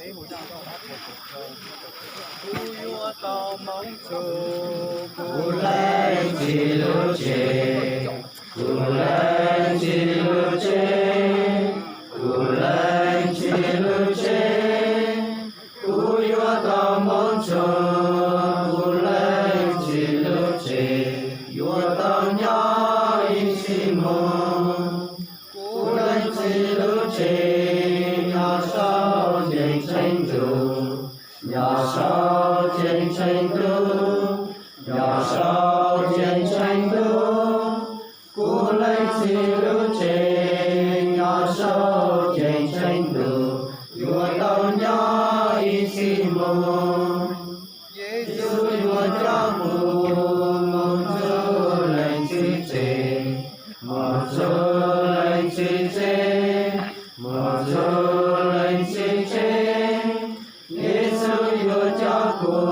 Kuv yuav tau hmoov txug kuv leej txiv lub tsev, kuv leej txiv lub tsev, kuv leej txiv lub tsev. Kuv yuav tau hmoov txug kuv leej txiv lub tsev, yuav tau nyob ib txhis moog. Kuv leej txiv lub tsev nyob saum ceeb tsheej ntuj, nyob saum ceeb tsheej ntuj, nyob saum ceeb tsheej ntuj. Kuv leej txiv lub tsev nyob saum ceeb tsheej ntuj, yuav tau nyob ib txhis moog. Yexus yuav coj kuv moog txug leej txiv tsev, moog txug leej txiv tsev, moog txug leej txiv tsev. Yexus yuav coj kuv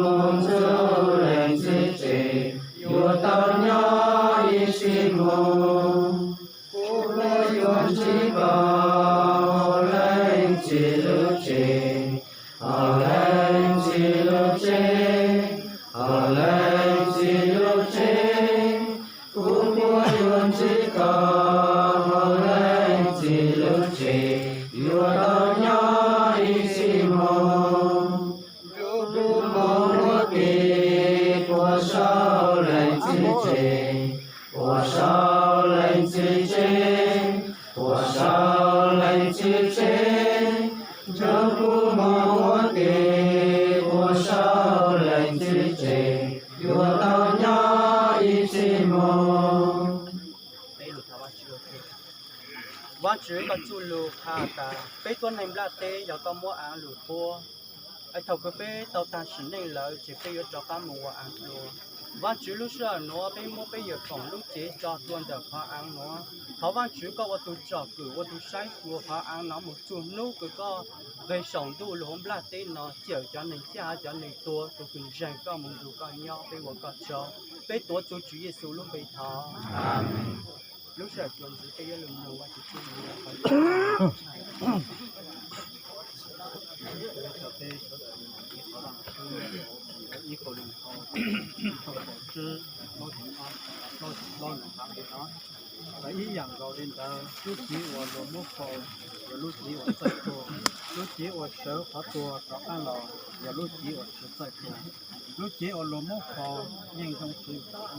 moog txug leej txiv tsev, yuav tau nyob ib txhis moog. Kuv puas yuav ntsib koj hauv leej txiv lub tsev, hauv leej txiv lub tsev, hauv leej txiv lub tsev? Kuv puas yuav ntsib koj hauv leej txiv lub tsev, yuav tau nyob ib txhis moog? Kuv moog ua ke puag saum leej txiv tsev, puag saum leej txiv tsev, puag saum leej txiv tsev. Nrog kuv moog ua ke puag saum leej txiv tsev, yuav tau nyob ib txhis moog. Vaajtswv, koj txuj lug has tas peb tuab neeg nplaj teb yog koj muab aav lug puab, es thaum kws peb tau taag sim neej lawm ces peb yuav rov qaab moog ua aav dlua. Vaajtswv, lub sij hawm nuav peb muab peb yawm foom lub cev tso dlua ntawm qhov aav nuav. Thov Vaajtswv koj ua tug tsom kwm, ua tug saib xyuas qhov aav nuav moog txug hnub kws koj nqeg saum ntuj lug huv nplaj teb no cawm cov neeg caj, cov neeg tuag, tug kws ntseeg koj moog nrug koj nyob. Peb ua koj tsaug, peb tuav txug Tswv Yexus lub npe thov. Amees. Lub sij hawm txuas ntxiv peb yuav lug mloog Vaajtswv txuj lug. Ib Kauleethaus plaub caug ob, plaub caug plaub, txawm ib yaam nkaus li ntawd, lub cev uas luag muab faus yog lub cev uas txawj tuag, lub cev uas sawv qhov tuag rov qaab los yog lub cev uas tsi txawj tuag. Lub cev uas luag muab faus yeej zoo,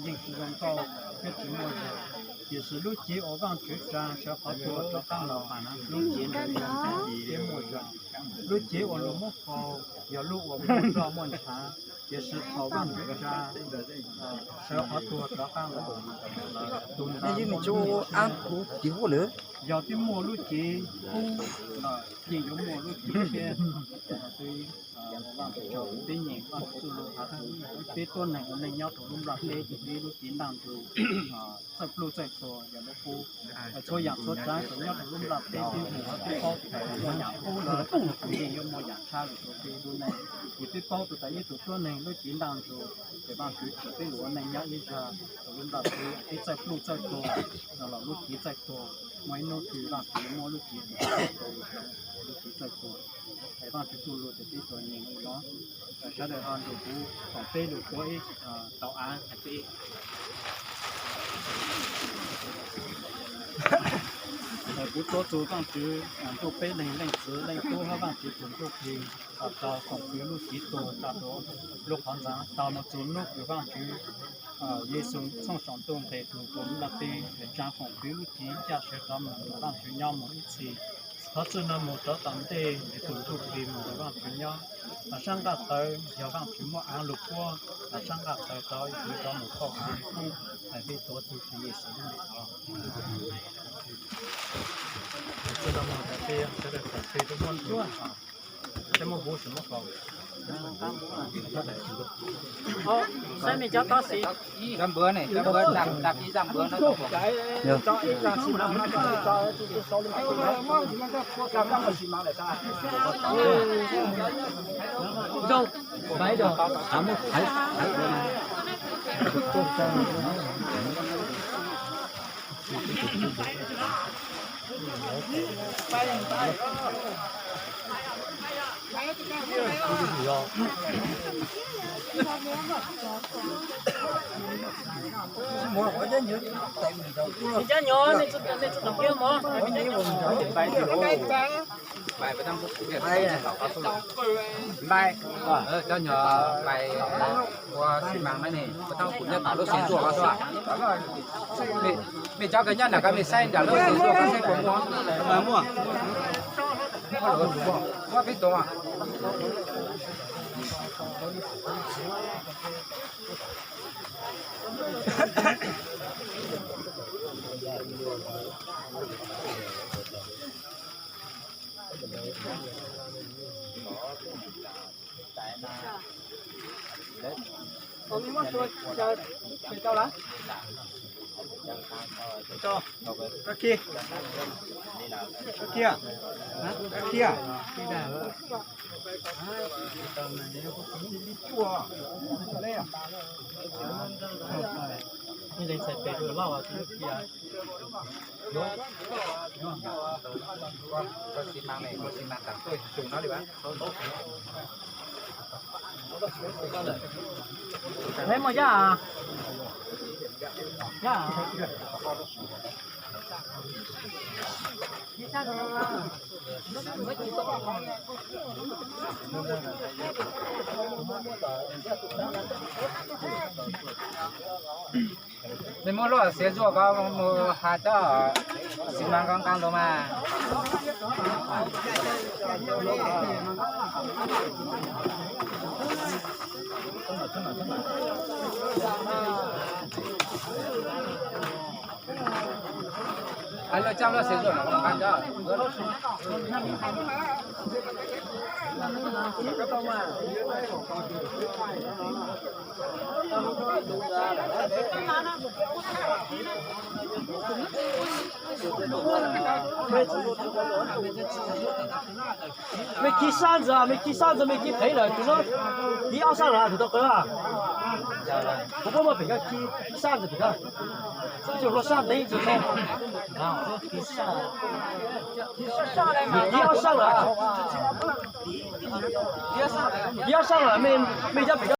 yeej tsi zoo nkauj thiab tsi muaj zog, tiam sis lub cev uas Vaajtswv tsa sawv qhov tuag rov qaab los, lub cev ntawd yeej zoo thiab muaj zog. Lub cev uas luag muab faus yog lub uas muaj roj muaj ntshav, tiam sis thaum Vaajtswv tsa sawv qhov tuag rov qaab los, tus ntawd muaj lub cev tshiab. Yog twb muaj lub cev kub lawm, yeej yuav muaj lub cev tshiab. Peb nyeem Vaajtswv txuj lug has txug peb tuab neeg ua neej nyob rau lub nplaj teb, peb lub cev ntaaj ntsug txawj pluj txawj tuag yog lub kub. Txhua yaam txhua tsaav thaum nyob rau lub nplaj teb peb mus peb paub thaum muaj yaam kub lawm, yeej yuav muaj yaam tshab lug rau peb lub neej. Ces peb paub tau tas ib tug tuab neeg lub cev ntaaj ntsug, ces Vaajtswv tsim peb lug ua neej nyob ib zag rau lub nplaj teb, peb txawj pluj txawj tuag los lub cev txawj tuag, muaj ib hnub twg Vaajtswv muab lub cev txawj tuag, lub cev txawj tuag. Es Vaajtswv txuj lug ces peb tsuas nyeem li no. Sawv daws ho nrug kuv koom peb lug puab ib tau av hais peb. Kuv tuav txug Vaajtswv ntuj peb leeg Leej Txiv Leej Tub hab Vaajtswv tug Ntuj Plig, rau foom kwv lub cev tuag tsa tuav lub qhov ntxaav tau moog txug nub kws Vaajtswv Yexus txhooj saum ntuj nqes lug rua lub nplaj teb, tsa foom kwv lub cev ncaj sawv rov moog nrug Vaajtswv nyob moog ib txhis. Thov txwj nuav moog rov tom ntej es tug Ntuj Plig moog nrug Vaajtswv nyob. Sab nqaj tawv yog Vaajtswv muab aav lug puab, sab nqaj tawv rov ib tug rov moog kauj aav lug puab. Peb tuav txug Tswv Yexus lub npe thov. Txwj nuav moog rov peb sawv daws koom peb tub muab ntuj teb muab huv tsis muab kaus. Saib mej cov tod xis. Cov npawg ne, cov npawg tag, tag ib zaj npawg no. Cov nyuag nej tsis tom kiag mov. Cov nyuag pais ua xi mas ne, puas tau kuv nyob tom lub xim zuaj ko xwb. Mej cov kws nyob nram ko mej saib nram lub xim zuaj ko saib puas muaj. Muaj peb tug. Mej muaj yaj? Mej muab lub xiav zuaj ko mus has cov xi mas nqa nqa los mas. Hais lus coj lub xiav zuaj no nqa cov. Mej khi sab ntxiv, mej khi sab ntxiv, mej khi phem lawm, tus no khi ob sab lawm, tus tau qw. Kuv muab pem ko khi sab ntxiv pem ko. Ib tug hluas sab ntev tus no. Mej khi ob sab lawm. Khi ob sab lawm, mej cov pem ko.